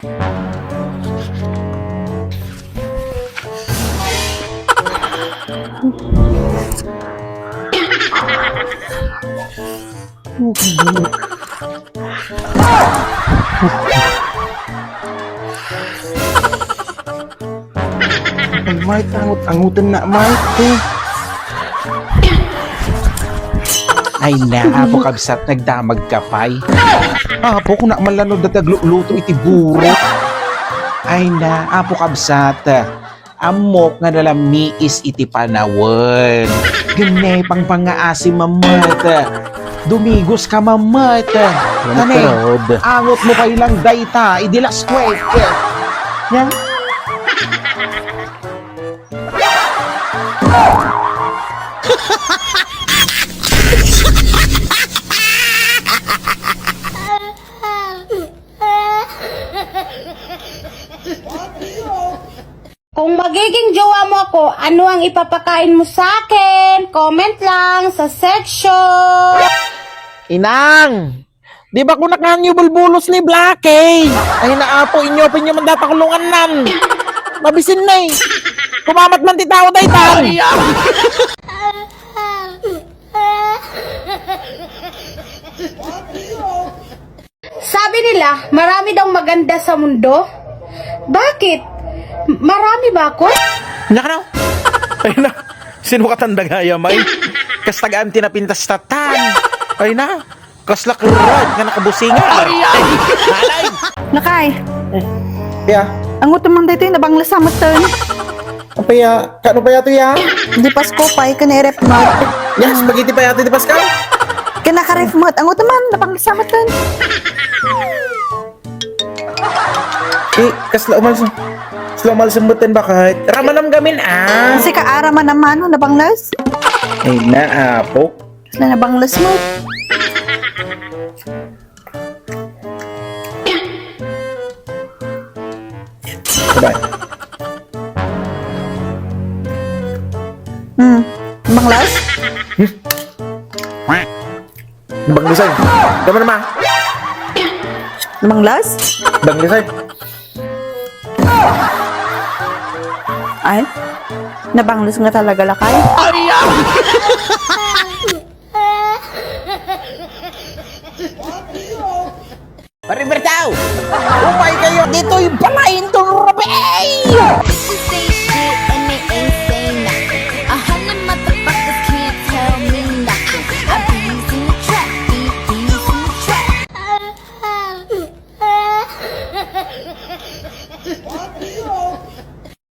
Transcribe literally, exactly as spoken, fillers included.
Ay, Mike, angot-angoten na, Mike, eh. Ay na, Apo Kabsat, nagdamag ka pay. Apo, kuna man la no dayta agluluto iti buro. Ay na, Apo Kabsat, ammok nga nalammiis iti panawen. Genne, pangpangngaasim met. Dumigos ka met. Tane, angot mo pay lang dayta, idi last week. Nya? Kung magiging jowa mo ako, ano ang ipapakain mo sa akin? Comment lang sa section. Inang! Di ba kuna kanyo bulbulos ni Blackie? Ay, naapo, inyo, pinyo man datakulungan nan. Mabisin na eh. Kumamat man ti tao, daytan. Sabi nila, marami daw maganda sa mundo. Bakit? Marami ba ako? Nya ka na? Ay na, sino ka tanda gaya, may? Kas tagaan tinapintas tatan. Ay na, kasla kurag nga nakabusingan. Ay, ay. Lakay. Ya. Ang utumang dito yung nabanglas sa matan. Apaya, kano pa yato ya? Di Pasko pa, ikaw na i-ref mo. Ya, spaghetti pa yato di Pasko? Kaya naka-ref mo. Ang utumang, nabanglas sa matan. Eh, kasla umal sa, kasla umal sa matan bakit? Ramanam gamin, ah. Kasi ka, ah, ramanam, ano, nabanglas? Ay, naapo. Kasla nabanglas mo. Sabay. Hmm. Nabanglas? Nabanglas ay. Tama naman. Nabanglas? Nabanglas ay. Ay? Nabanglas nga talaga, lakay? Ay, ah! Paribertaw! Upay kayo! Dito'y balayin tong rabi! This is Safety and they ain't saying nothing. A hundred motherfuckers can't tell me nothing. I be using the trap, be, be using the trap.